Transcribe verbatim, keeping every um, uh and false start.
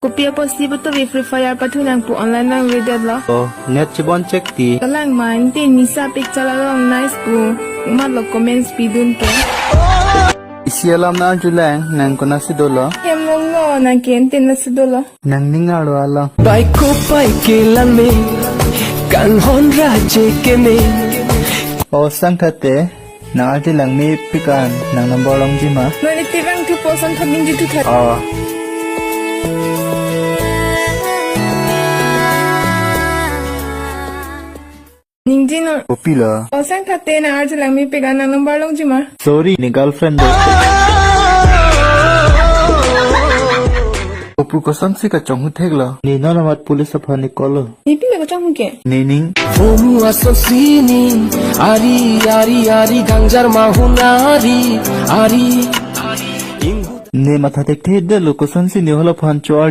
Kopi apotsi putu Free Fire pathu nang pu online nang redet lo. Oh, net chibon chek ti. Kalang ma, ante nisa picture along nice pu. Mat lo comments pidun ke. Isi alam nang arjulang, nang konatsi dolo? Hem long lo, nang ke ante natsi dolo. Nang ning arlo alo. Bai kopai kelang me, kanghon raje ke me. O sangthate, nang arjulang mepik an, nang number longji ma? Non iti bang thu poson thot ningje thu thot. Oh. Ningje non. Kopi lo? O sangthate nang arjulang mepik an, nang number longji ma? Sorry, ne girlfriend do. Opu kosonsi kachonghu thek lo. Ne non amat police aphan ne call lo. Ne pine kachonghu ke? Ne ning. Fomu asonsi ning, ari, ari, ari, gangjar mahun ari, ari. Ne matha thekthe det lo, kosonsi ne hala aphan cho